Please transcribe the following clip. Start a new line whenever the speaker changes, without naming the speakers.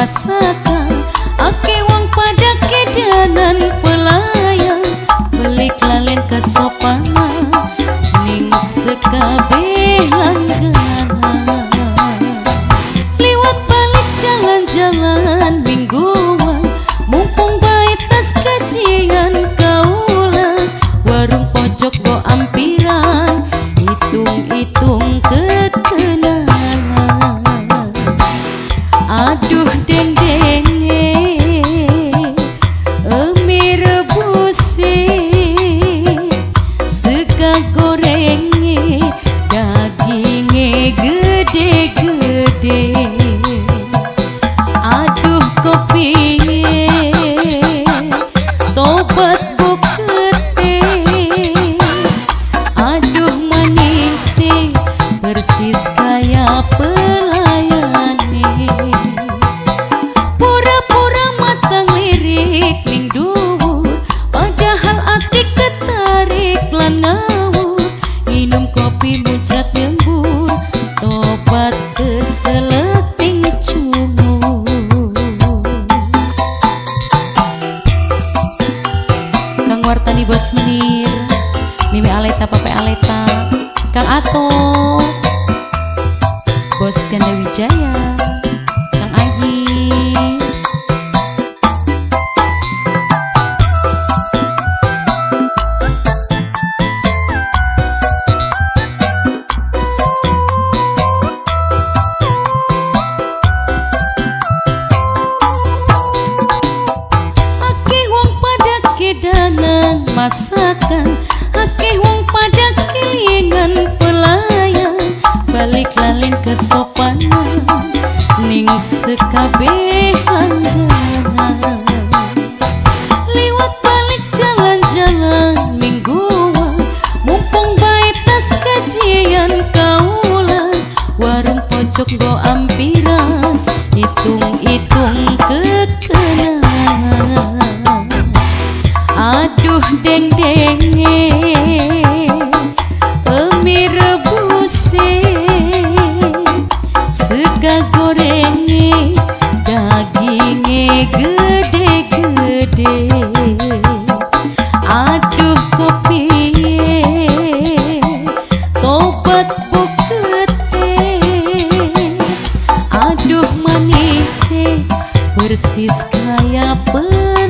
Masakan akeh wong pada kedanan pelayan belik lalen kesopanan ning sekabeh langganan. Liwat balik jalan-jalan mingguan mumpung bae tas kajian kaula warung pojok go ampiran hitung-hitung kekenalan. Aduh deng-denge emi rebuse sega gorenge daginge gede-gede. Aduh kopi tobat bukete aduh manise persis kaya pelayane. Pura-pura matang lirik ning dhuwur padahal ati ketarik lan ngawur minum kopi muncrat nyembur tobat keseleting cungur. Kang Wartani Bos Menir, Mimi Aleta, Pape Aleta, Kang Ato, Bos Ganda Wijaya, Kang Aji. Akeh wong pada kedanan masakan akeh wong pada kelingan pelayan balik lalin kesopanan ning sekabeh langganan. Liwat balik jalan-jalan mingguan mumpung bae tas kajian kaula warung pojok go ampiran hitung-hitung kekenalan. Aduh deng-denge emi rebuse sega gorenge daginge gede-gede. Aduh kopi tobat bukete aduh manise persis kaya pelayane.